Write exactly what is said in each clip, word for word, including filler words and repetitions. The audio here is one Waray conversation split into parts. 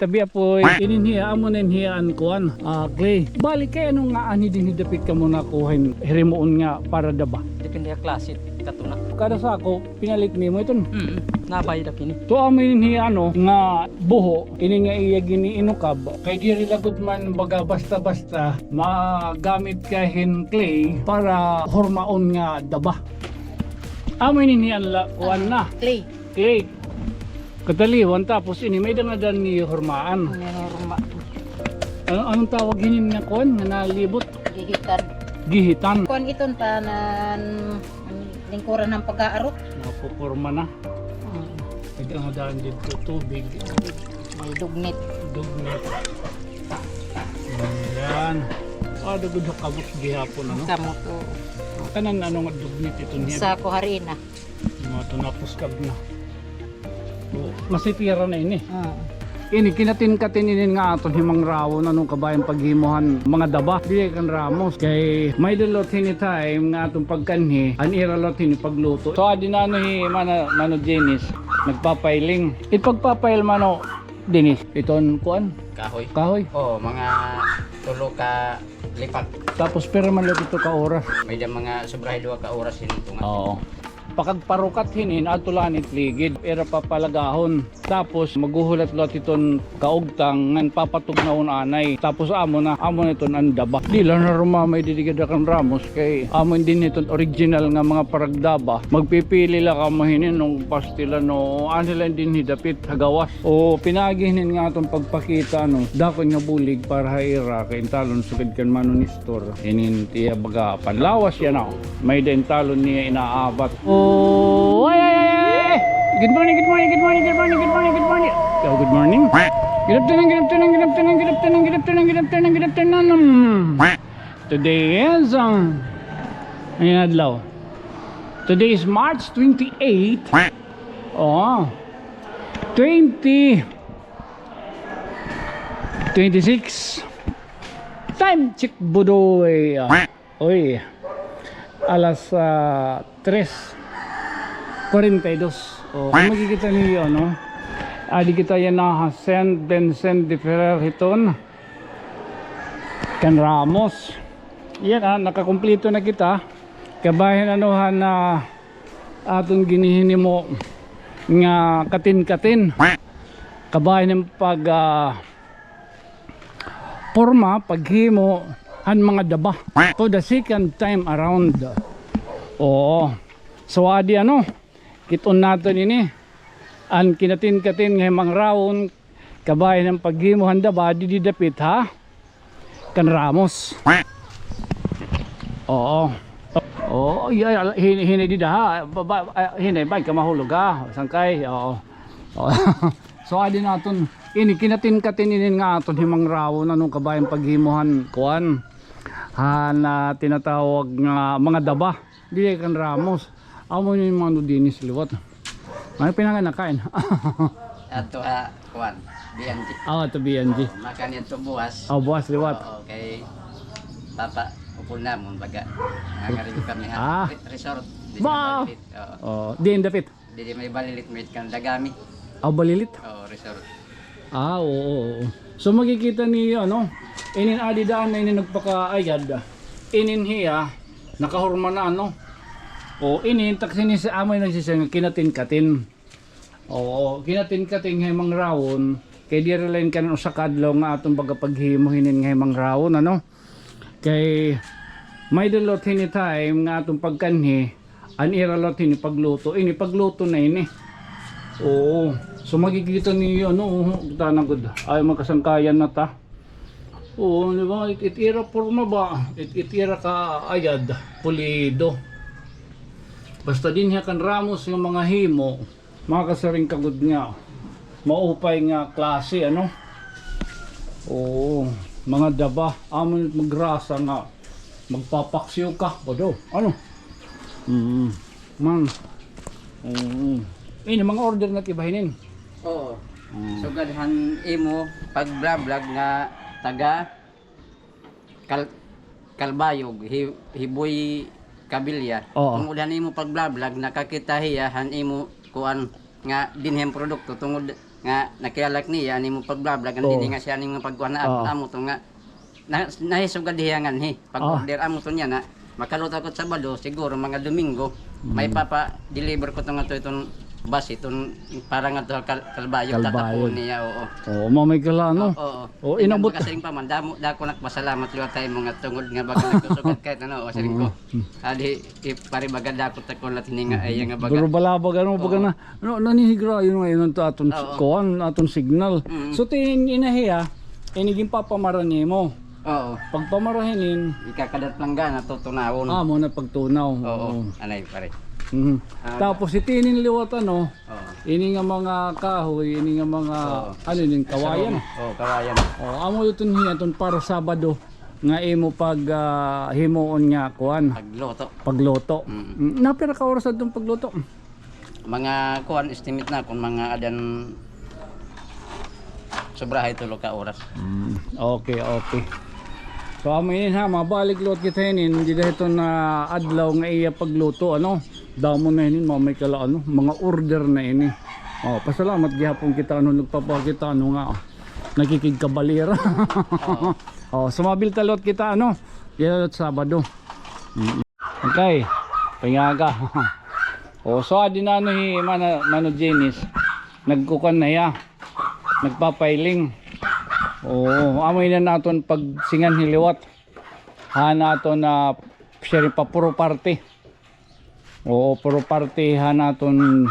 Tabi apoy, inin hiya, amo na in hiya an kuan, ah, clay. Bali kay ano nga anhi dinhi dapit kamo nakuha hin hirimuon nga para daba? Depende ha klase, kato na. Kada sako, pinalit nimo iton? Mm, nabay da kini. So, amo inin hiya, ano, nga buho, ini nga iya giniinukab. Kay diri la gud man baga basta-basta magamit ka hin clay para hurmaon nga daba. Amo inin hiya la, kuan na. Clay. Clay. Kataliwan, tapos ini may dangadan ni hurmaan. May hurma. Ano, anong tawag hinin nga kuan nga nalibot? Gihitan. Gihitan. Kuan iton tanan lingkuran ng pag-aarot. Napuporma na. Mm. May dangadan dito, tubig. May dugnit. Dugnit. Ayan. Ah, dagod ha kamot gihapon, ano? Kamot, oo. Kanan ano nga dugnit ito niya? Sa kuharina. Mga ito napuskag na. O, masipira na ini. Ah. Ini, kinatin-katin ini nga aton himangrawon, ano, kabahin paghimo han mga daba. Diri kan ramos. Kay may-ada liwat hini time nga aton pagkanhi, an ira liwat hini pagluto. So, adi na, ano, hi Mana-, Mano Jenis, nagpapailing. It pagpapail, Mano Jenis, iton kuan? Kahoy. Kahoy. Oo, mga tulo ka lipak. Tapos pira man liwat ito ka oras? May-ada mga sobra hi duha ka oras hini tunga. Oo. Pakagparukat hinin, adto la han it ligid, ira papalagahon. Tapos maghuhulat liwat hiton kaugtang ngan papatugnawon anay. Tapos amo na, amo na iton an daba. Di la narumamay didi gad kan ramos kay amo dinhi iton original nga mga paragdaba. Magpipili la kamo hinin, no, pastilan, no, anhi la dinhi dapit ha gawas. O, pinaagi hinin nga aton pagpakita, no, dako nga bulig para ha ira kay intalon sugad kan Mano Nestor. Inin it iya baga panlawas yana, o. May-ada intalon niya inaabat. Oh, ay, ay, ay, ay, ay. Good morning, good morning, good morning, good morning, good morning, good morning. Oh, good morning. Good afternoon, good afternoon, good afternoon, good afternoon, good afternoon, good afternoon, good afternoon. Today is, um, ayan, adlaw. Today is March twenty-eight. Oh. Twenty twenty-six. Time check, budoy. Uy. Alas, ah, tres kwarenta y dos. Oh, kung makikita niyo, no? Adi kita yana ha Saint Vincent de Ferrer hiton kan Ramos. Yana, ah, nakakumpleto na kita. Kabahin, ano, han, ah, aton ginihinimo nga katin-katin. Kabahin hin pag, ah, porma, paghimo han mga daba. To the second time around. Oo. So, adi, ano, kit-on naton ini. An kinatin-katin nga himangrawon, kabahin hin paghimo han daba, didi dapit ha kan Ramos. Oo. Oo, iya, hin-, hinay dida ha. Ba, ba, ah, hinay, bay ka mahulog ha. Sangkay, oo. Oo. So, adi naton, ini kinatin-katin inin nga aton himangrawon, ano, kabahin paghimo han kuan. Han, ah, tinatawag nga mga daba. Diri kan Ramos. Amo ni Mano Dennis liwat. Ano pinanganakain? Ato ha, kuan, B N G. Ah, ato B N G. Oo, makani ato buwas. Ah, buwas liwat. Oo, kay Papa, upol namon, baga. Nangarigo kami ha. Ah. Re-, resort. Di sa Balpit. Oo. Oh, diin dapit? Didi may Balilit, may kan Dagami. Ah, Balilit? Oo, resort. Ah, oo, oo. So, makikita niyo, ano, inin adi daan na inin nagpakaayad. Inin hiya, nakahurma na, ano. O, inin, taksini sa amay nagsisay nga kinatin-katin. Oo, kinatin-katin nga himangrawon. Kay diri la in kanan usa ka adlaw nga aton baga paghimo hinin nga himangrawon, ano. Kay may-ada liwat hini time nga aton pagkanhi, an ira liwat hini pagluto. Ini, pagluto na ini. Oo. So, makikita niyo, ano, oh, kita na gud. Ay, makasangkayan na ta. Oo, di ba? It, it ira porma ba? It, it ira kaayad, pulido. Basta dinhi kan Ramos nga mga himo. Makasiring ka gud nga maupay nga klase, ano? Oo, mga daba, amo it magrasa nga magpapaksiw ka, bodo. Ano? Mm. Man. Mm. Ini, mga order na it iba hinin. Oo. Mm. Sugad han imo pag-vlog nga taga Kal-, Calbayog, hi-, hi Boy Cavilla. Oo. Tungod han imo pag-vlog, nakakita hiya han imo kuan nga dinhi hin produkto. Tungod Nga nakilala ko niya, an imo pag-vlog, an dinhi nga siya, an imo pagkuan na, amo to nga, na, nahisugad hiya nganhi, pag-order, amo to niya na, makaluto ako Sabado, siguro mga Domingo, may papa-deliver ko to nga to, iton bus, iton para nga to Kal-, Calbayog, tatapo niya, oo. Oo, mamay kala, no? Oo, oo. Inabot. Kasiring pa man, damo, dako nagpasalamat liwat ha imo nga tungod nga baga nagkusugad kahit ano, o siring ko. Adi, iparibaga dako ta ko lahat hini nga, ay, nga baga. Pero balabag, ano, baga na, ano, nanihigra, yun nga, yun ang aton kuan, aton signal. So, tin-, inahiya, ini ginpapamara nimo. Oo. Pagpamara hinin, ikakadat lang gana, tutunawon. Ah, muna pagtunaw. Oo, anay, pare. Tapos, itinin liwat, ano, ini nga mga kahoy, ini nga mga, ano, ini, kawayan. Oo, kawayan. Oo, amo iton hiya, iton para Sabado. Nga imo pag, ah, himuon nga kuan. Pagluto. Pagluto. Mm. Mm, napira ka oras adtong pagluto? Mga kuan, estimate na kung mga adan sobrahay tulo ka oras. Mm, okay, okay. So, amo inin ha, mabalik liwat kita hinin, dida hiton adlaw nga iya pagluto, ano? Damo na hinin, mamay kala, ano, mga order na ini. Oh, pasalamat gihapon kita, ano, nagpapakita, ano nga, nakikigkabalera. Oo. Oh, sumabil ta liwat kita, ano? Yan, Sabado. Mm. Okay. Pangaga. Oh, so, adi na, ano, hi Mana-, Mano Jenis. Nagkukuan na hiya. Nagpapiling. Oo, amo ini an aton pagsinganhi liwat. Han aton, ah, siring pa, puro parte. Oo, puro parte han aton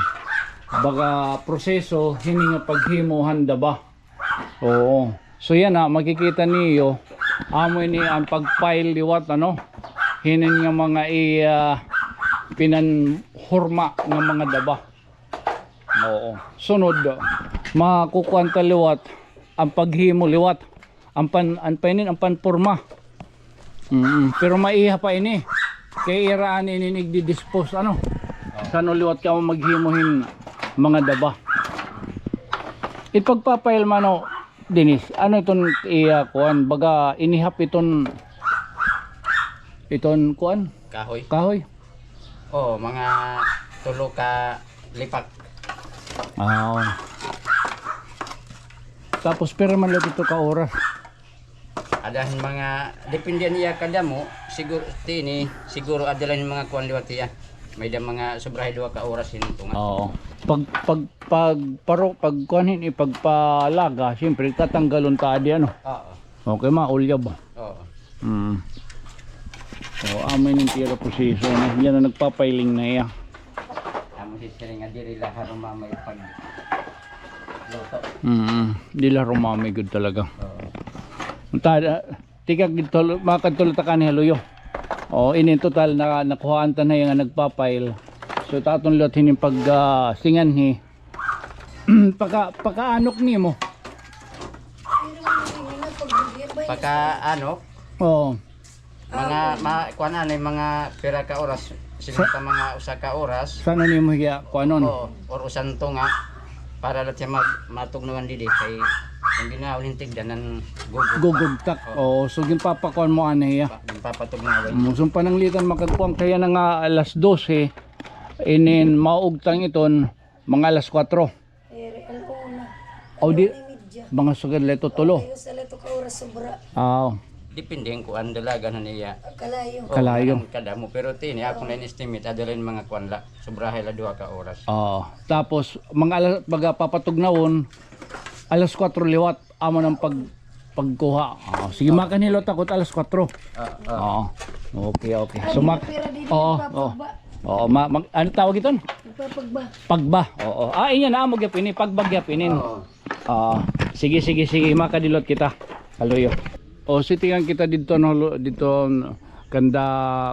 baga proseso hini nga paghimo han daba. Oo. So yana, makikita niyo, amo ini an pag-pile liwat, ano? Hinin nga mga i-, ah, pinanhurma nga mga daba. Oo. Sunod, makukuan ta liwat, an paghimo liwat. An pan-, an painin, an panporma. Mm, pero maiha pa ini. Kay ira an ini igdi-dispose, ano? San-o liwat kamo maghimo hin mga daba. It pagpa-pile, Mano Dennis, ano iton iya kuan, baga inihap iton, iton kuan? Kahoy. Kahoy. Oo, mga tulo ka lipak. Ah. Tapos, pira man liwat ito ka oras? Ada hin mga, depende niya kadamo, siguro, tini, siguro ada la hin mga kuan liwat iya. May da mga sobrahay duha ka oras hin tunga. Oo. Pag, pag, pag, paro, pag kuan hin, ipagpalaga, siyempre, tatanggalon ta adi, ano? Oo. Okay, maulyab. Oo. Mm. O, amo ini an tira proseso, no? Yana nagpa-piling na iya. Amo si siring nga diri la harumamay pagluto. Mm, diri la harumamay gud talaga. Oo. Unta, tikang didto, makadto la ta kanhi ha luyo. O, ini total na, nakuhaan ta na iya nga nagpa-pile. So, it aton liwat hinin pag, ah, singanhi. Paka-, pakaanok nimo? Pakaanok? Oo. Mga, ma-, kuan ani, mga pira ka oras, siguro ka mga usa ka oras. San-o nimo hiya kuanon? Oo, or usan tunga, para la siya mag-, matugnawan didi, kay an gin-aawon hin tigda nan gugugtak. Gugugtak. Oo. Oo, so ginpapakuan mo ani hiya? Pa-, ginpapatugnawan. Mm, so pananglitan makagkuan kay yana nga alas dose, inin maugtang iton, mga alas kuwatro. Ere, ala una. Aw, di, ala una y media. Mga sugad la ito, tulo. Ay, usa la ito ka oras sobra. Aw. Depende hin kuan, dalagan han iya. Kalayo. O, kalayo. An kadamo, pero tini, ako na in-estimate, ada la hin mga kuan la, sobrahay la duha ka oras. Oo. Tapos, mga alas, baga papatugnawon, alas kuwatro liwat. Amo na an pag-, pagkuha. O, sige, makanhi liwat ako it alas kuwatro. Ah, ah. Oo. Okay, okay. So, mak-, oo, oo. Oo, ma-, mag-, ano tawag iton? Pagba. Pagba, oo. Ah, inya na, amo gyapon ini, pagba gyapon ini. Oo. Oo. Sige, sige, sige, makadto liwat kita. Kaluyo. O, sitikan kita didto, no, didto, kanda,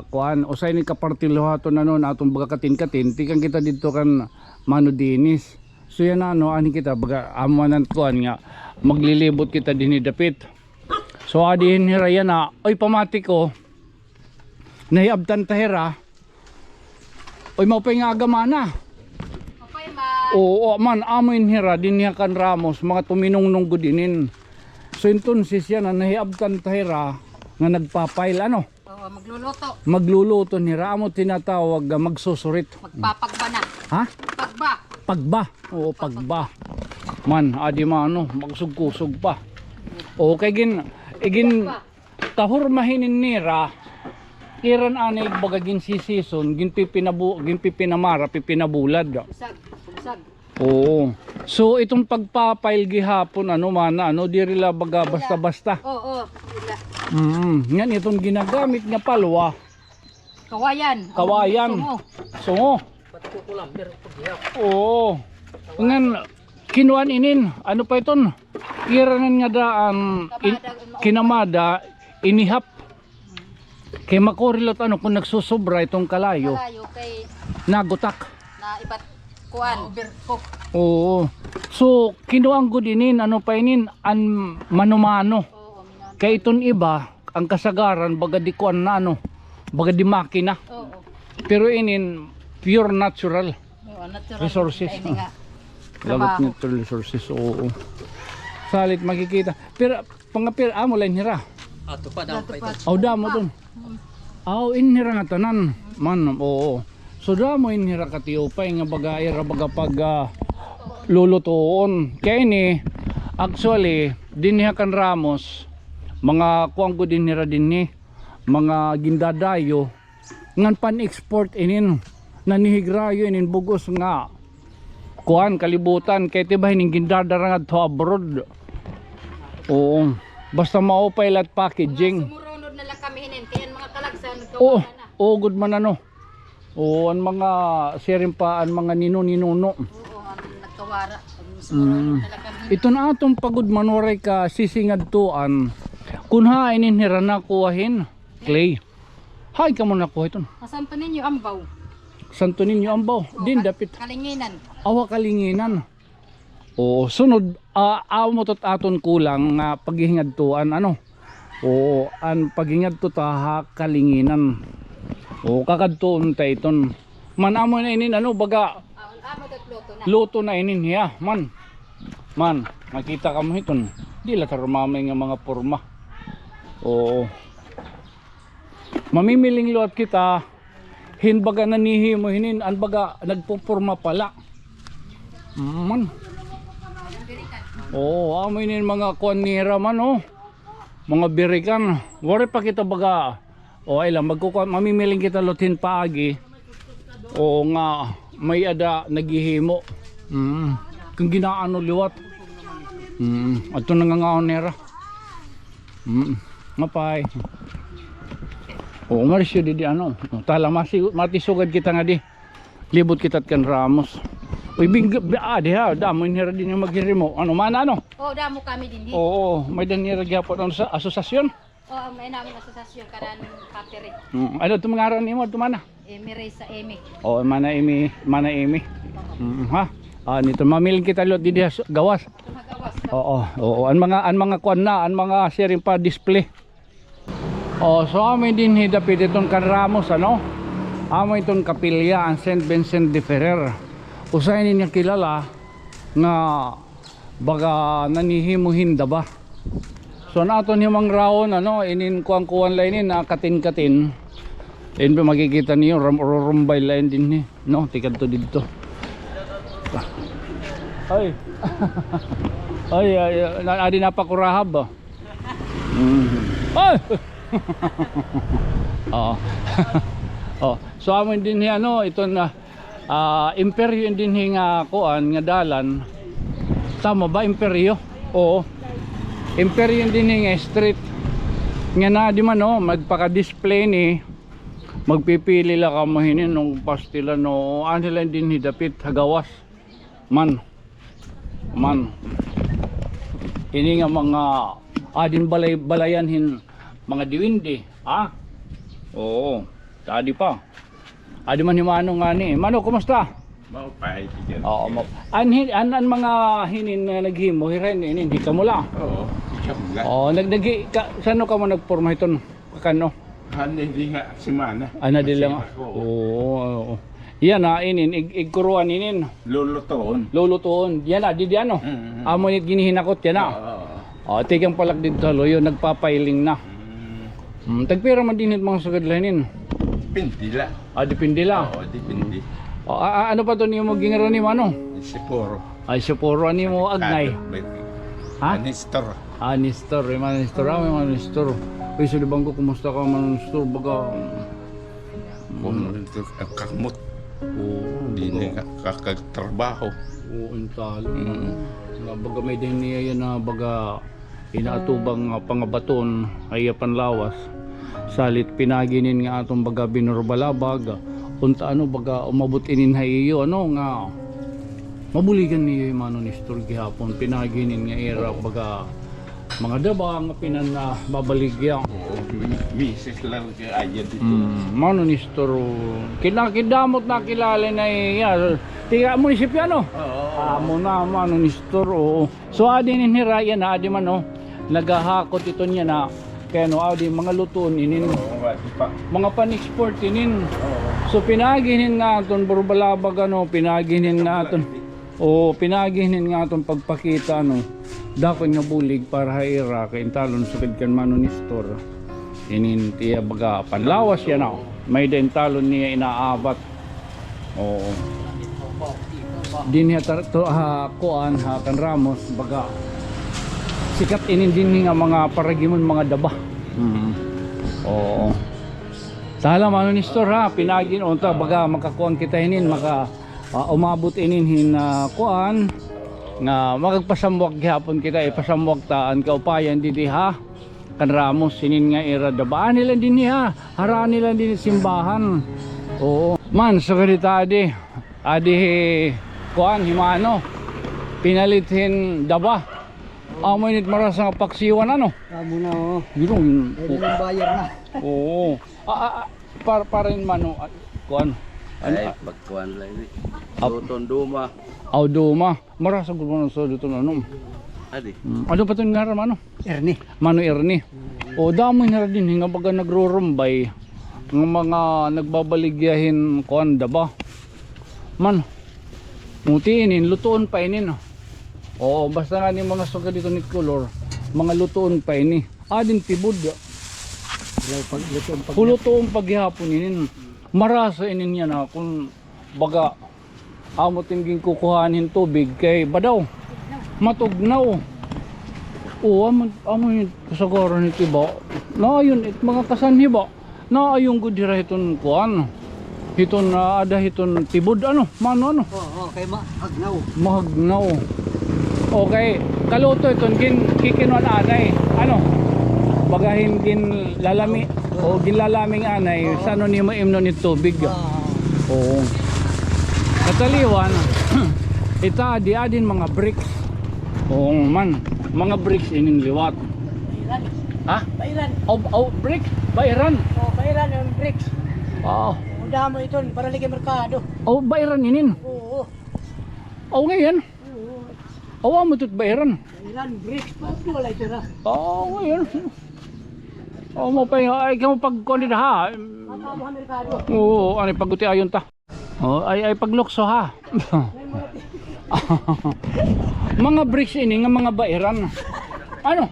kuan, usa ini ka parte liwat, ano, na aton baga katin-katin, tikang kita didto kan Mano Dennis. So yana, ano, anhi kita, baga, amo man an kuan nga, maglilibot kita dinhi dapit. So, adi hin hira yana, oy, pamati ko, nahiabtan ta hira. Oy, maupay nga aga, mana. Maupay man. Oo, man, amo hin hira, dinhi ha kan Ramos, mga tuminungnong gud inin. So, entonces, yana, nahiabtan ta hira, nga nagpa-pile, ano? Oo, magluluto. Magluluto hira, amo tinatawag, ah, magsusurit. Magpapagba na. Ha? Pagba. Pagba. Oo, pagba. Man, adi man, ano, magkusog-kusog pa. O, kay gin-, igin-, kahurma hinin nira, ira na anay baga ginsisison, ginpipinabu-, ginpipinamara, pipinabulad. Usag, usag. Oo. So, iton pagpa-pile gihapon, ano, mana, ano, diri la baga basta-basta. Oo, oo. Mm. Ngan iton ginagamit nga palwa. Kawayan. Kawayan. Sungo. Sungo. Oo. Ngan, kinuan inin, ano pa iton? Ira nan nga daan, in-, kinamada, inihap. Kay makuri la it ano, kon nagsusobra iton kalayo, kalayo kay nagutak. Na ibat kuan. Overcook. Oo. So, kinuan gud inin, ano pa inin, an mano-mano. Oo, minano. Kay iton iba, an kasagaran, baga di kuan na ano, baga di makina. Oo. Pero inin, pure natural. Oo, natural resources. Ay, nga. Lagot trabaho. Natural resources, oo. Salit makikita. Pero, pangapir, amo la in hira. Ato pa, damo pa ito. Aw, damo iton. Aw, in hira nga tanan. Man, oo. So, damo in hira katiupay nga baga, ira baga pag, ah, lulutuon. Kay ini, actually, dinhi ha kan Ramos, mga kuan gud in hira dinhi, mga gindadayo, ngan pan-export inin, nanhihigrayo inin bug-os nga kuan, kalibutan, kay tiba hinin gindadara ngadto abroad. Oo. Basta maupay la it packaging. Mga sumurunod na la kami hinin, kay an mga kalagsan, oo, nagkawala na. Oo, gud man ano. Oo, an mga siring pa, an mga nino-ninuno. Oo, an nagkawara. An sumurunod na la kami hinin. Iton aton pa gud man waray kasisi ngadtuan. Kun hain in hira nakuha hin Clay. Hain kamo nakuha iton? Ha Santo Niño, Ambao. Santo Niño, Ambao. Oo, din dapit. Kalinginan. Awa, Kalinginan. Oo, sunod, ah, amo to't aton kulang nga paghingadtuan, ano? Oo, an paghingadto ta ha Kalinginan. Oo, kakadtuon ta iton. Man, amo na inin, ano, baga, ah, amo to't luto na. Luto na inin hiya, man. Man, makita kamo hiton. Di la ta rumamay nga mga porma. Oo. Mamimiling liwat kita hin baga nanhihimo hinin, an baga nagpoporma pa la. Mm. Oo, amo inin mga kuan nira man, oh. Mga birikan. Waray pa kita baga. O, ay la, magkukuan, mamimiling kita liwat hin paagi. Oo nga, may-ada naghihimo. Mm. Kon ginaano liwat. Mm. Adto nangangaon nira. Mm. Mapay. Oo, marisyo didi, ano. Tala, masi-, matisugad kita ngadi. Libot kita kan Ramos. Uy, bing-, bi-, ah, diha, damo in hira dinhi maghirimo. Ano, mana, ano? Oo, damo kami dinhi. Oo, may-ada nira gihapon, ano, sa asosasyon? Oo, may-ada namin asosasyon kanan factory. Mm, ano ito ngaran nimo, ito mana? Amy Reyes, Amy. Oo, mana Amy, mana Amy. Oo. Mm, ha? Ah, nito, mamiling kita liwat didi ha s-, gawas. Ito ha gawas, ha? Oo, oo. An mga, an mga kuan na, an mga siring pa display. Oh, so amo dinhi dapit iton kan Ramos, ano? Amo iton kapilya, an Saint Vincent de Ferrer. Usa ini nga kilala nga baga nanhihimo hin daba. So, an aton himangraon, ano, inin kuan-kuan la inin, ah, katin-katin. Inin pa makikita niyo, rum-, rurumbay la inin dinhi, no? Tikadto didto. Ay. Ay, ay, ay, na, adi napakurahab, ah. Mm. Ay! Oo. Oh, so, amo dinhi, ano, iton, ah, Ah, Imperyo in dinhi nga kuan, nga dalan. Tama ba, Imperyo? Oo. Imperyo in dinhi nga street. Nga na, di man, oh, magpaka-display ni, magpipili la kamo hinin, nung pastilan, no, ano la in dinhi dapit, ha gawas. Man. Man. Ini nga mga, ah, din balay-, balayan hin mga diwindi, ha? Oo. Tadi pa. Adi man hi Mano ngani. Mano, kumusta? Maupay, teacher. Oo, ma-, an hin-, an, an mga hinin nga naghimo, hira hinin, hikamo la. Oo, hikamo la. Oo, nag-, nag-, ka-, san-o kamo nagporma hiton? Kakano? Ano, di nga semana. Ano, di la. Masira ko. Oo, oo. Yana, inin, ig-, igkuruan inin. Lulutuon. Lulutuon. Yana, didi ano? Mm, mm. Amo it ginihinakot yana. Oo, oo. O, tikang pa la didto ha luyo, nagpa-piling na. Mm. Mm, tagpira man dinhi it mga sugad la hinin? Depende la. Ah, depende la. Oo, depende. O, a-, a-, ano pa to niyo mo gingaran ni Mano? Sipuro. Ay, siguro, ano mo, Agnay? Ha? Anistor. Anistor, eh, Mano Nestor, ah, Mano Nestor. Uy, sa libang ko, kumusta ka, Mano Nestor? Baga, mm, kakamot. Oo, diri nga kakagtrabaho. Oo, intalo. Mm. Nga baga may-ada niya yana, baga inaatubang nga pangabaton ha iya panlawas. Salit pinaagi inin nga aton baga binurbalabag. Unta ano, baga umabot inin ha iyo, ano, nga mabuligan niyo hi Mano Nestor gihapon. Pinaagi inin nga ira, baga mga daba nga pinan-, ah, babaligya. Oo, mi-, misis lang kay ayan dito. Mm, Mano Nestor, oh. Kinakidamot nakilala na iya. Tiga munisipyo, ano? Oo, oo. Amo na, Mano Nestor, oo. So, adi inin hira yana, adi man, oh. Naghahakot iton yana. Kay ano, adi, mga lutuon inin. Oo, adi pa. Mga pan-export inin. Oo. So, pinaagi inin nga aton, burbalabag, ano, pinaagi inin nga aton. Oo, pinaagi inin nga aton pagpakita, ano, dako nga bulig para ha ira, kay intalon sugad kan Mano Nestor. Inin tiya baga panlawas yana, oh. May-ada intalon niya inaabat. Oo. Dinhi ha tar-, to, ha, kuan, ha, kan Ramos, baga sikat inin dinhi nga mga paragimon, mga daba. Mm. Oo. Salamat, Mano Nestor, ha, pinaagi, unta, baga makakuan kita hinin, maka- Ah, umabot inin hin, ah, kuan, nga makagpasamwak gihapon kita, ipasamwak ta an kaupayan didi ha kan Ramos, inin nga ira daba. Ani la dinhi ha, harani la dinhi simbahan. Oo. Man, sugad hita adi, adi hi kuan, hi Mano. Pinalit hin daba. Amo ini it marasa nga paksiwan, ano? Amo na, oo. Yun, yun. Ay, yun ang buyer na. Oo. Ah, ah, ah, par-, para hin Mano, ah, kuan. Ano, ay, ah, pagkuan la ini. Ap-, luton duma. Aw, duma. Marasa gud man sa dito, ano. Adi. Mm. Ano pa iton ngaran, Mano? Ernie. Mano Ernie. Mm. O, damo hira dinhi nga baga nagrurumbay. Nga mga nagbabaligya hin kuan, daba. Man, muti inin, lutuon pa inin, oh. Oo, basta ngani mga sugad dito ni kolor, mga lutuon pa ini. Adin tibod. Lutuon pa, lutuon pa. Lutuon pa gihapon inin. Marasa inin yana, kun baga, amo tin ginkukuhaan hin tubig kay badaw. Matugnaw. Oo, amo, amo hin kasagaran hit iba. Naayon it mga kasanhi ba. Naayon gud hira hiton kuan. Hiton, ah, ada hiton tibod, ano, Mano, ano. Oo, oo, kay ma-, hagnaw. Mahagnaw. Okay, kaluto iton gin-, kikinuan anay. Ano? Baga hin ginlalami, o ginlalaming anay, oo, sa ano nimo imnon it tubig. Oo. Oo. Kataliwan, ita adi adin mga bricks. Oo man, mga bricks inin liwat. Bairan. Ha? Bairan. Aw, aw, bricks? Bairan? O, bairan an bricks. Ah. O, damo iton, para lagi merkado. Aw, bairan inin? Oo. Aw, ngay-an? Oo. Aw, amo ito bairan. Bairan, bricks, pa, wala ito ra. Aw, ngay-an. Aw, mo pa, ay, kamo pagkuan dida, ha? Matamo ha merkado. Oo, ano, pag-uti ayon ta. Oh, ay, ay, paglukso, ha? Mga bricks ini nga mga bairan. Ano?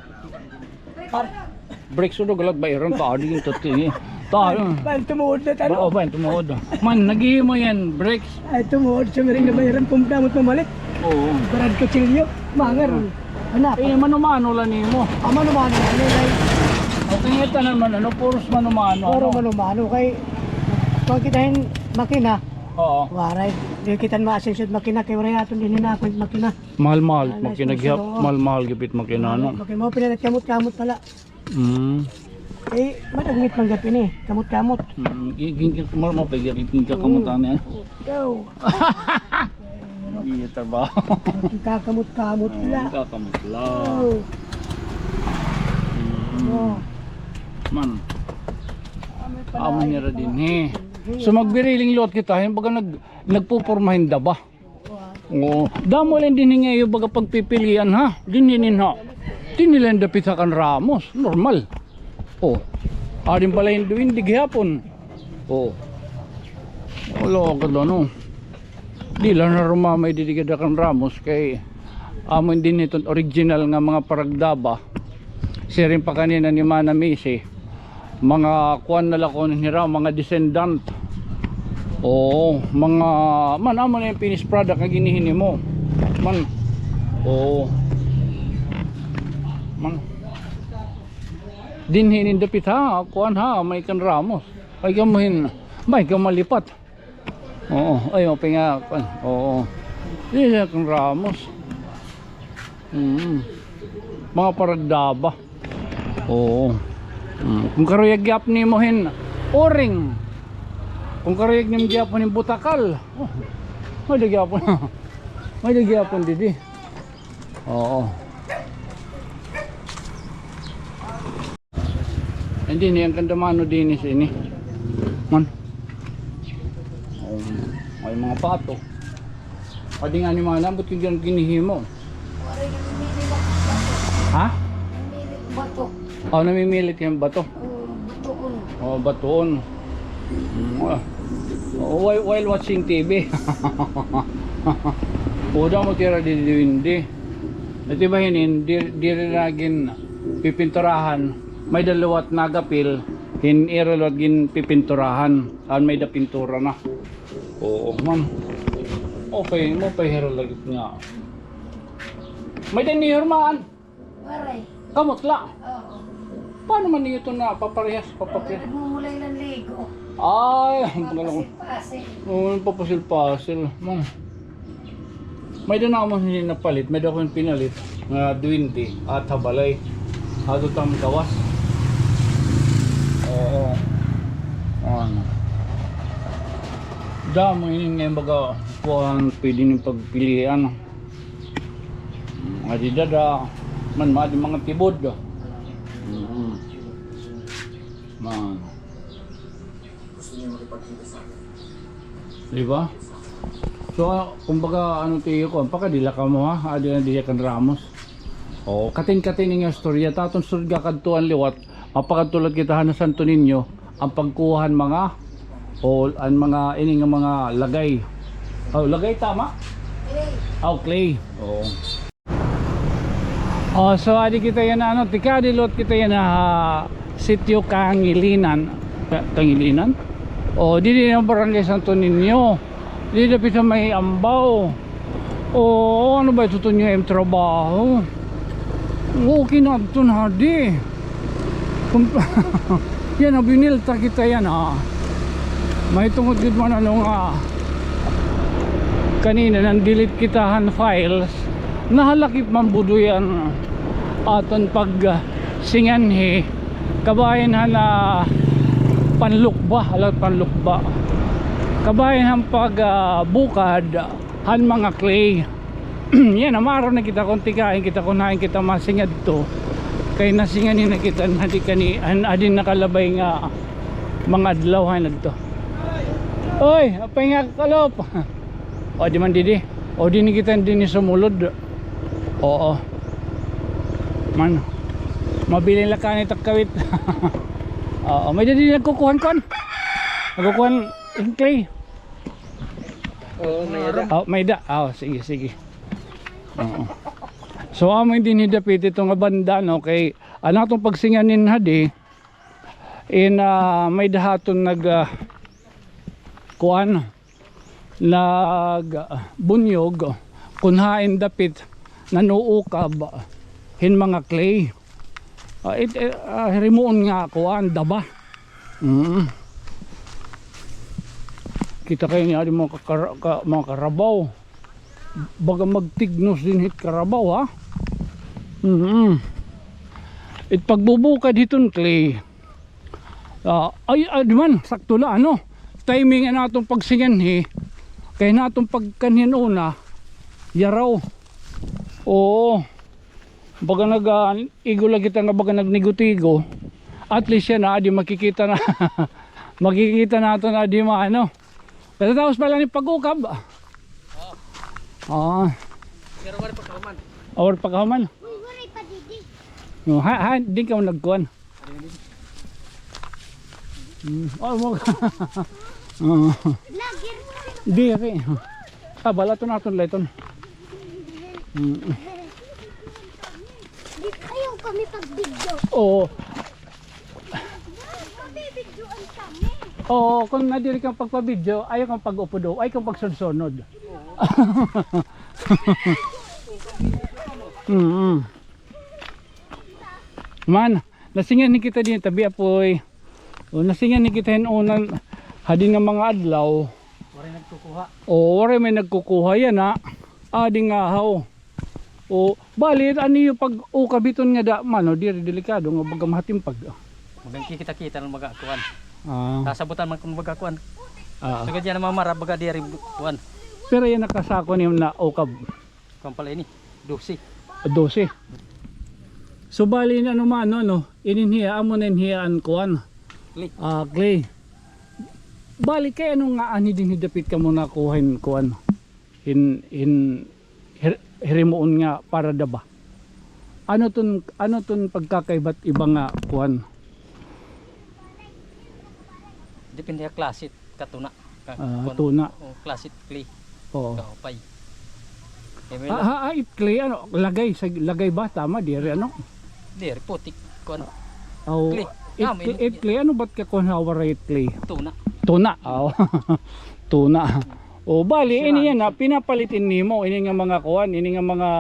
Bricks, udo, galat bairan, ta, adi yung tati, eh. Ta, yun. Bayan tumuod na, ano? Oo, bayan tumuod. Man, naghihimo yan, bricks. Ay, tumuod sa miring na bairan, pumdamot mamalit. Oo. Barad kutsilyo, mangar. Anak. Eh, mano-mano la nimo. Ah, mano-mano la nimo. Okay, ito naman, ano, puros mano-mano, puro ano? Mano-mano, kay pag kita hin makina, oo. Waray, di kita maasenso hit makina, kay waray aton dinhi nakon hit makina. Mahal-mahal, mahal, makina gihap, oo. Mahal-mahal gihap it makina, no? Makina mo, pinalit kamot-kamot pala. Mm. Eh, madagmit man gihap ini, kamot-kamot. Mm, gi-, gi-, gi-, mar-, mapigil, gi-, gi-, kamot ani, eh. Ikaw. Iya, trabaho. Kakamot-kamot la. Oo, kakamot la. Oo. Mm. Oo. Man. Amo nira dinhi. So, magbiriling liwat kita, hin baga nag-, nagpuporma hin daba. Oo. Damo la dinhi nga iyo baga pagpipilian, ha? Dinhi nin, ha? Dinhi la dapit ha kan Ramos. Normal. O. Adin pala hin duwende gihapon. O. Wala ka doon, no? Di la na rumamay didi gad ha kan Ramos kay amo dinhi iton original nga mga paragdaba. Siring pa kanina ni Mana Missy. Mga kuan na la kuno nira, mga descendant. Oo, mga, man, amo na yung finished product nga ginhihinimo. Man. Oo. Man. Dinhi inin dapit ha, kuan ha, may kan Ramos. Ay, kamo hin, may ka malipat. Oo, ay, mapinga, kuan. Oo. Dinhi kan Ramos. Mm. Mga paradaba. Oo. Mm. Kung karuyag gyapon nimo hin uring. Kung karuyag nimo gyapon hin butakal. Oh. May da gyapon. May da gyapon didi. Oo. Hindi niyan kandamano dinis ini. Man. Oh, may mga pato. Pwede nga ni mga nabot yung ginihimo. Waray namimili ng bato. Ha? Namimili ng bato. Oh, namimili kay hin bato. Oo, batoon. Oh, batoon. Mm, ah. Oh, while, while watching T V. Uda mo tira di duwende. Ito ba hinin, di, diri na gin pipinturahan. May da liwat nagapil, hin ira liwat gin pipinturahan. An may da pintura na. Oo, man. Okay, mo pa hira lagi nga. May da nihirmaan. Waray. Kamot la. Oo. Paano man niyo ito na paparehas, papapir? Nagmumulay ng ligo. Ay, ang pagalang. Papasil-pasil. Oo, papasil-pasil. Man. May da naman hindi napalit, may da ko yung pinalit nga duwende at habalay. Ato tam gawas. Oo. Ano. Damo ini nga baga kuan pwede ni pagpilian. Adi dada man madi mga tibod. Mm. Man. Di ba? So, ah, kumbaga, ano, tiyo ko, pakadila kamo, ha? Adi na diya kan Ramos. O, katin-katin nga istorya. Taton sud gakadtuan liwat. Mapakadto la kita han Santo Niño. An pagkuha han mga, o, an mga, ini nga mga lagay. O, lagay, tama? Clay. O, clay. Oo. O, so, adi kita yana, ano, tikadi liwat kita yana, ha, Sitio Kangilinan. Ka-, Kangilinan? O, didi na Barangay Santo Niño. Didi na pita may Ambao. O, ano ba ito, Tonyo, im trabaho? Okay na ito na, di. Kum-, yana, binilta kita yana. Mahitungod gud man, ano nga, kanina, nan-delete kita han files. Nahalakip man budoy an aton pagsinganhi. Kabahin han, ah, panlukba, ala, panlukba. Kabahin han pag, ah, bukad han mga clay. Yana, maaram na kita kon tikain kita, kon hain kita masingadto. Kay nasinganhi na kita, adi kani, an, adi nakalabay nga mga adlaw hain adto. Oy, apay nga kalop. O, di man didi. O, dinhi kita dinhi sumulod. Oo. Man. Mabilin la kani takawit. Oo, may didi nagkukuhan kon. Nagkukuhan hin clay. Oo, may da. O, may da. O, sige, sige. Oo. So, amo dinhi dapit ito nga banda, no, kay an aton pagsingan hin hadi, in, ah, may da ha aton nag, ah, kuan, nag, ah, bunyog, kun hain dapit nanuukab hin mga clay. Ah, it, eh, ah, hirimuon nga kuan, daba. Mm. Kita kay niya adi mga kakara-, ka-, mga karabaw. Baga magtignos dinhi it karabaw, ha? Mm. It pagbubukad hiton clay. Ah, ay, ah, di man, sakto la, ano? Timing an aton pagsinganhi. Kay an aton pagkanhi una, yaraw. Oo. Baga nag, ah, igo la kita nga baga nagnigo-tigo. At least yana, adi makikita na. Makikita naton adi ma-, ano. Katatapos pa la hin pag-ukab. Oo. Pero waray pa kahuman. O, waray pa kahuman. Uy, waray pa didi. No, ha, ha, di ka nagkuan. Mm. O, mo. Oo. Vlogger. Diri. Ah, balaton naton la iton. Mm. Di, ayaw kami pag-video. Oo. Mabibidyoan kami. Oo, kon nadiri ka pagpa-video, ayaw ka pag-upod, ayaw ka pagsunsunod. Oo. Mm. Man, nasingan ni kita dinhi, tabi apoy. O, nasingan ni kita hin una, hadi nga mga adlaw. Waray nagkukuha. O, waray may nagkukuha yana. Adi nga haw. O, bali, an iyo pag-ukab hiton nga da, mano, diri delikado nga baga mahatimpag. Magangkikita-kita na baga kuan. Ah. Sasabutan man kun baga kuan. Ah. Sugad yana mamara baga diri kuan. Pero yana kasako niyo na ukab. Kuan pala ini, dose. Dose. So, bali, ano man, ano, ano, ini hiya, amo na ini hiya an kuan. Clay. Ah, clay. Bali, kay ano nga anhi dinhi dapit kamo nakuha hin kuan? Hin, hin, hir-, hirimuon nga para daba. Ano ton, ano ton pagkakaiba't iba nga kuan? Depende ha klase, katuna. Ka-, Ah, kuan, tuna. O, klase clay. Oo. Kaupay. Kay may Ah, la- ha, ah, it clay, ano, lagay, sa lagay ba? Tama, diri, ano? Diri, putik. Kuan. Aw, Clay. it, Ah, may it clay, ano ba't ka kuan ha waray it clay? Tuna. Tuna, aw. Tuna. O, bali, Sira. ini yana, pinapalit ini mo, ini nga mga kuan, ini nga mga,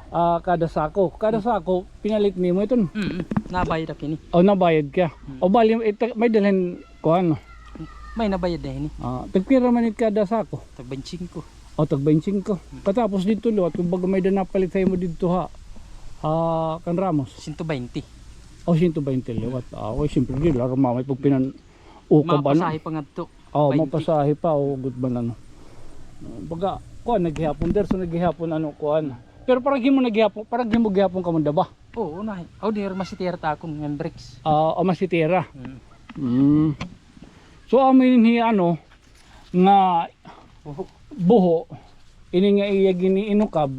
ah, kada sako. Kada sako, pinalit nimo iton. Mm, nabayad ako ini. O, nabayad ka. Mm. O, bali, ita-, may dalhin kuan. May nabayad na ini. Ah, tagpira man it kada sako? Tag baynte singko. O, tag baynte singko. Mm. Katapos didto liwat, kumbaga may da napalit ha imo didto ha, ha, kan Ramos? Sento baynte. O, sento baynte liwat. Ah, okay, siyempre, di, laro mamay pag pinan-, ukab, ano? Mapasahe pa ngadto. O, baynte. Mapasahe pa, o, gud man, ano. Baga, kuan, naghihapon, der, so naghihapon, ano, kuan. Pero parag himo naghihapon, parag himo gihapon kamo daba. Oo, na. Aw, di, masitira ta akon nga bricks. Ah, o, masitira. Mm. Mm. So, amo ini, ano, nga buho. Buho. Ini nga iya gin-iinukab.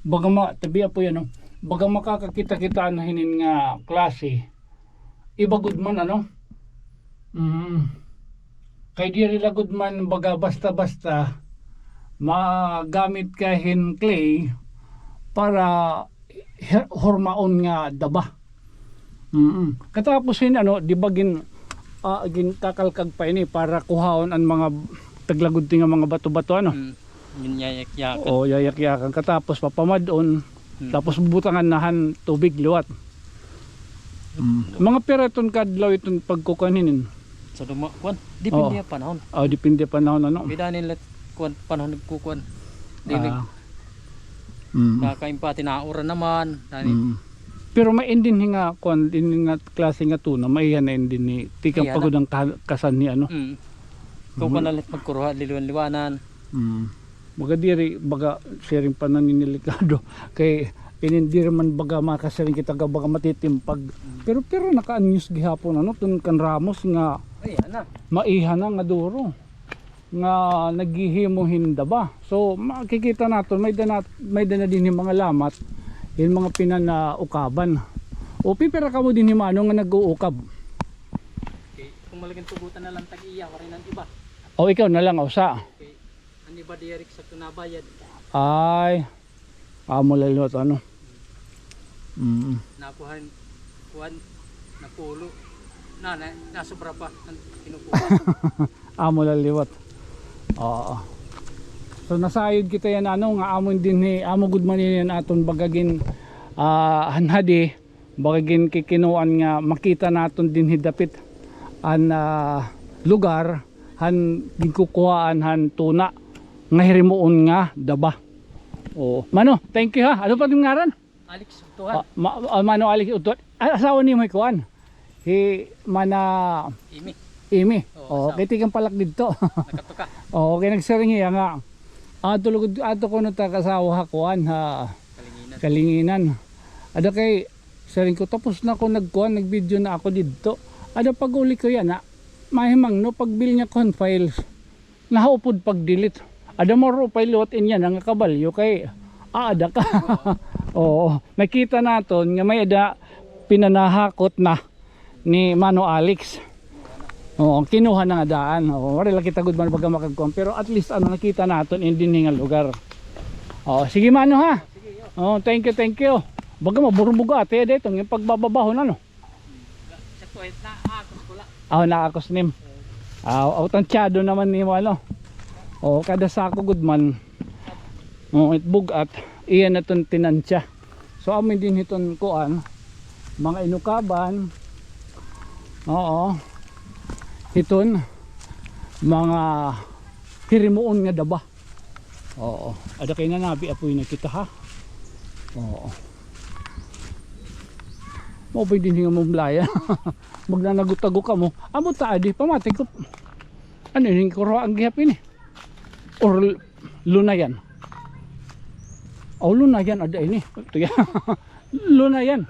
Baga ma-, tabi apo yan, no? Baga makakakita-kita na hinin nga klase. Iba gud man, ano? Mm. Kay diri la gud man baga basta-basta magamit ka hin clay para hi-, hurmaon nga daba. Mm. Katapos hin, ano, di ba gin-, ah, ginkakalkag pa ini para kuhaon an mga taglagudti nga mga bato-bato, ano? Mm. Ginyayakyakan. Oo, yayakyakan. Katapos papamad-on, Mm. tapos bubutangan na han tubig liwat. Mm. Mga pira iton kadlaw iton pagkukuan hinin? Sa duma, kuan, depende Oo. ha panahon. Ah, depende ha panahon, ano? May dani la kuan, panahon nagkukuan. Dili. Ah. Mm. Nakaimpati, nauran naman. Dani. Mm. Pero may indi nga kuan, indi nga klase nga tuna, maiha na indi ni tikang Maiha na. pagod ang ka-, kasanhi, ano? Mm. Kukuan na la pagkuruha, liwan-liwanan. Mm. Baga diri, baga siring pa naninilikado. Kay inin diri man baga makasiring kita nga baga matitimpag. Mm. Pero, pero nakaanyos gihapon, ano, tun kan Ramos nga Ay, ana. maiha na nga duro. Nga naghihimo hin daba. So, makikita naton, may dana, may dana dinhi mga lamat, hin mga pinanaukaban. O, pipira kamo dinhi, mano, nga nag-uukab? Okay, kung malaking tugutan na lang tag-iya, waray nan iba. O, ikaw na lang, usa. Okay. An iba diri sakto nabayad. Ay, amo la liwat, ano? Mm. Nakuhan, kuhan, napulo. Na, na, nasobra pa an kinukuha. Amo la liwat. Oo. So, nasayod kita yana, ano, nga amo dinhi, amo gud man ini an aton baga gin, ah, hanhadi. Baga ginkikinuan nga makita naton dinhi dapit an, ah, lugar han ginkukuhaan han tuna nga hirimuon nga daba. Oo. Mano, thank you ha. Ano pa it ngaran? Alex Utuhan. Ah, ma-, ah, Mano Alex Utuhan. Ah, asawa nimo hi kuan? Hi Mana Imi. Imi. Oo, Oo, asawa. Kay tikang palak didto. Nakatuka. Oo, kay nagsiring hiya nga, adto lugod, adto kuno ta kasawa ha kuan, ha Kalinginan. Kalinginan. Ada kay Siring ko, tapos na ko nagkuan, nag-video na ako didto. Ada pag-uli ko yana, mahimangno, pagbilin niya kuan files. Nahaupod pag-delete. Ada maupay liwat in yana nga kabalyo kay aada ka. Oo, nakita naton nga may-ada pinanahakot na ni Mano Alex. Oo, kinuha na nga daan. Oo, waray la kita gud man baga makagkuan. Pero at least, ano, nakita naton in dinhi nga lugar. Oo, sige, mano, ha? Oo, thank you, thank you. Baga maburbuga, ate, dito, yung pagbababahon, ano? Sa kuwet na, ah, kuskula. Ah, naakos nim. Ah, aw, tansyado naman nimo, ano? Oo, kada sako gud man. Oo, it bug-at. Iya na iton tinansya. So, amo dinhi iton kuan, mga inukaban. Oo. Hiton mga hirimuon nga daba. Oo. Ada kay nanabi, apoy na kita, ha? Oo. Mao ba dinhi nga mamlaya? Magnanagutago kamo. Amo ta adi, pamati ko. Ano ini, kurwa an gihap ini? Or l-, lunayan? Oh, lunayan, ada ini. Ito yan. Lunayan.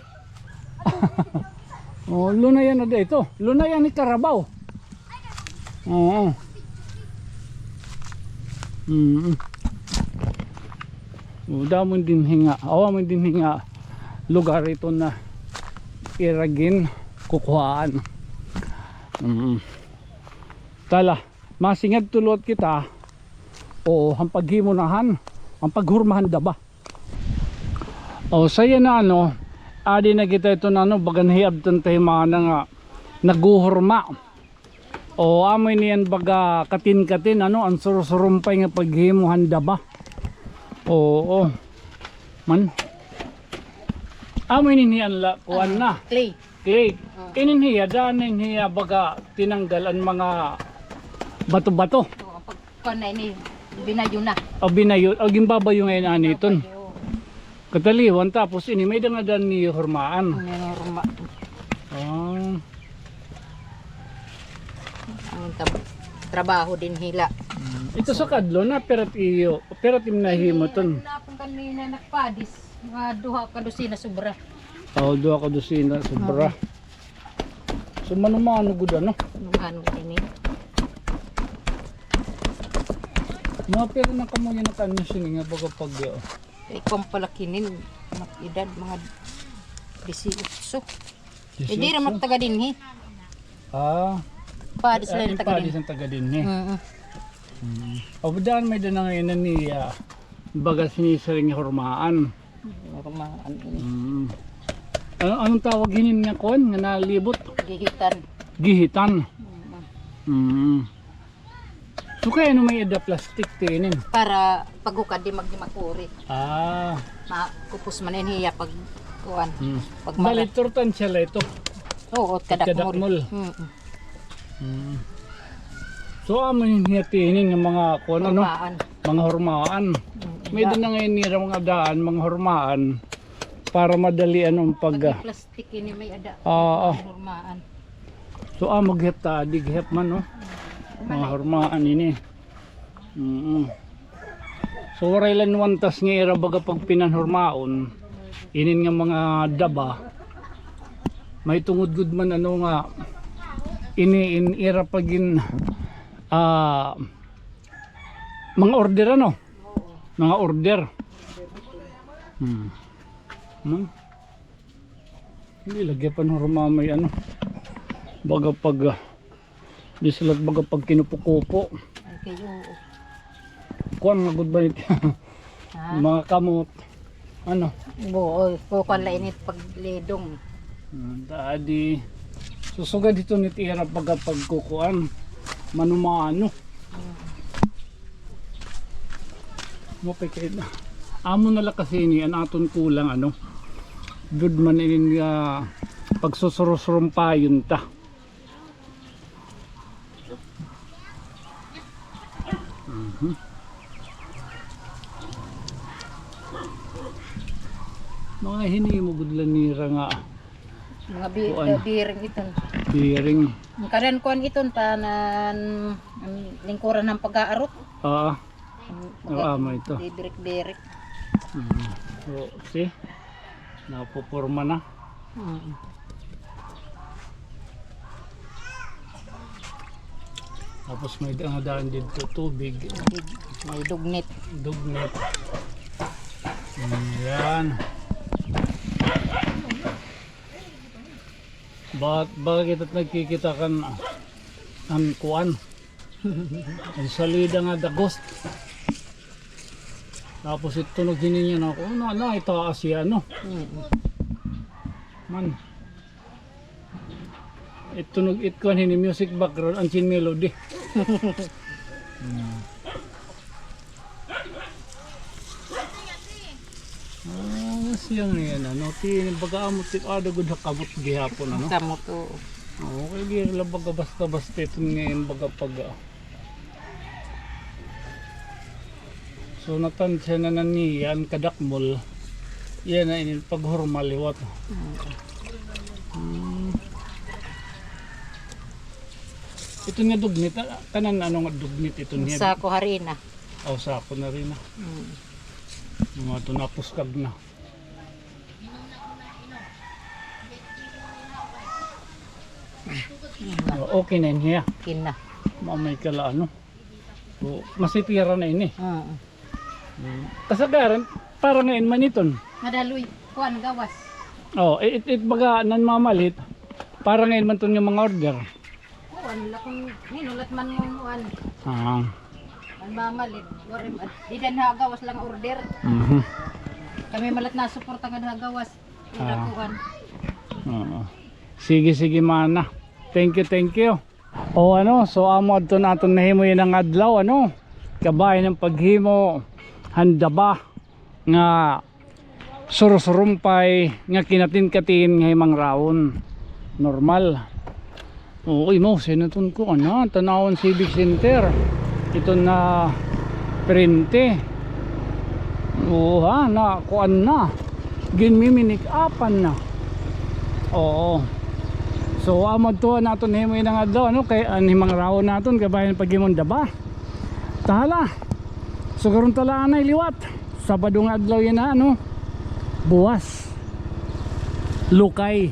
Oh, lunayan, ada ito. Lunayan ni Carabao. Oo. Mm. Oh, damo dinhi nga. Awa man dinhi nga lugar ito na ira ginkukuhaan. Mm. Tala, masingadto liwat kita. Oo, han paghimo na han, an paghurma han daba. O, saya na, ano, adi na kita iton, ano, baga nahiabtan ta himana nga naghuhurma. O, amo ini an baga katin-katin, ano, an surusurumpay nga paghimo han daba. Oo. Man. Amo ini niyan la, kuan na. Clay. Clay. Oo. Inin hiya, daan inin hiya baga tinanggal an mga bato-bato. Oo, pag kuan na ini, binayo na. O, binayo, o, ginbabayo ngay-an ani iton. Babayo. Kataliwan, tapos ini may-ada nga daan niyo hurmaan. May hurma. Ah. An tab-, trabaho dinhi la. Mm. Ito sa kadlo na, pira it iyo, pira it im nahimo iton? Ay, ano na akon kanina, nagpadis. Mga duha ka dosina sobra. O, duha ka dosina sobra. Oo. So, mano-mano gud, ano? Mano-mano gud ini. Mga pira na kamo nga nakaano sini nga baga pag, uh, Ikaw pala kinin, anak edad, mga disiotso. Eh, diri man taga dinhi. Ah. Padis la an taga dinhi. Padis an taga dinhi. Mm. Aw, daan may-ada na ngay-an niya, ah, baga sinisiring hurmaan. Hurmaan. Mm. Ano, anong tawag hinin nga kuan nga nalibot? Gihitan. Gihitan. Mm. Mm. So, kay ano may-ada plastic tinin? Para paghukad di maghimakuri. Ah. Makupos man ini hiya pag kuan. Hmm. Pag bali, mara-, tortansya la ito. Oo, kadakmol. Kadakmol. Mm. Hmm. So, amo ini hiya tinin nga mga kuan, ano? Hurmaan. Mga hurmaan. Mm. May-ada na ngay-an nira mga daan, mga hurmaan. Para madali, ano, pag, ah, plastic ini may-ada. Oo. Hurmaan. So, ah, maghep ta, di gihep man, no? Mga hurmaan ini. Mm. So, waray la nawantas nga ira baga pagpinanhurmaon. Inin nga mga daba. May tungod gud man, ano, nga ini in ira pagin, ah, mga order, ano? Mga order. Hmm. Hmm. Hindi lagi pa normal may ano. Baga pag, ah, di sila baga pag kinupo-kupo. Ay, kay oo. Kuan nga gud ba ito? Ha? Mga kamot. Ano? Oo, kukuan la ini paglidong. Ah, dadi. Susugad ito ni tira baga pagkukuan. Mano-mano. Mapikit na. Amo na la kasi ini an aton kulang, ano. Dud man ini nga pagsusurusurumpayon ta. Mhm. Mga hinimo gud la nira nga Mga bi-, kuan. Eh, bearing iton. Bearing. An kanan kuan iton, tanan, an lingkuran han pag-aarot. Oo. An, oo, amo ito. Birik-birik. Mm. So, see? Napuporma na. Mm. Tapos may da-, daan didto tubig. Tubig. May dugnit. Dugnit. Ayan. Ba-, bakit at nagkikita kan an kuan? An salida nga dagos. Tapos ito naghiningan ako. Na, na, itaas siya, no? Mm. Man. Ito nag-, it kuan hini music background, an Chin Melody. Hmm. Siya nga yan, ano, ti, baga amo, ti, ada gud ha kamot gihapon, ano? Kamot, oo. Oo, kay di la baga basta-basta iton nga iton baga pag, ah. So, natansya na na niyan kadakmol. Iya na ini paghurma liwat. Mm. Hmm. Iton nga dugnit, ah, kanan ano nga dugnit iton niya? Sako harina. Aw, sako na rin, ah. Mm. Mga ito napuskag na. Oh, okay na ini hiya. Okay na. Mamay ka la, ano? Oh, masipira na ini. Oo. Hmm. Kasagaran, para ngain man iton. Madaloy, kuan, gawas. Oh, it, it, it baga nan mamalit, para ngain man iton nga mga order. Kuan la kon hinulat man mo, kuan. Ah. An mamalit, waray man. Dida ha gawas la order. Mhm. Kami man la nasuporta ngada ha gawas. Ah. Kuan. Oo. Sige, sige, mana. Thank you, thank you. O, ano, so amo adto an aton nahimo yana nga adlaw, ano. Kabahin an paghimo han daba nga surusurumpay nga kinatin-katin nga himangraon. Normal. Oo, imo, sino ton ko, ano, Tanauan Civic Center. Ito na prente. Oo, ha, na, kuan na. Ginmiminik-apan na. Oo. So, amo adto an aton himo yana nga adlaw, ano, kay an himangraon naton, kabahin paghimo han daba. Ta hala. So, karon ta la anay liwat. Sabado nga adlaw yana, ano? Buwas. Lukay.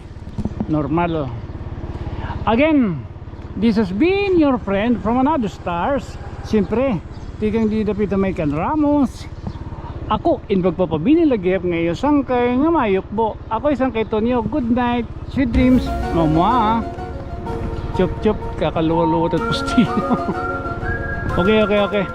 Normal. Again, this has been your friend from another stars. Siyempre, tikang dida dapit ha may kan Ramos. Ako, in pagpapabini la gihap nga iyo sangkay nga mayukbo. Ako, isang kay Tonyo. Good night. Sweet dreams. Mamwa. Chup, chup. Kakaluwa-luwa tat postino. Okay, okay, okay.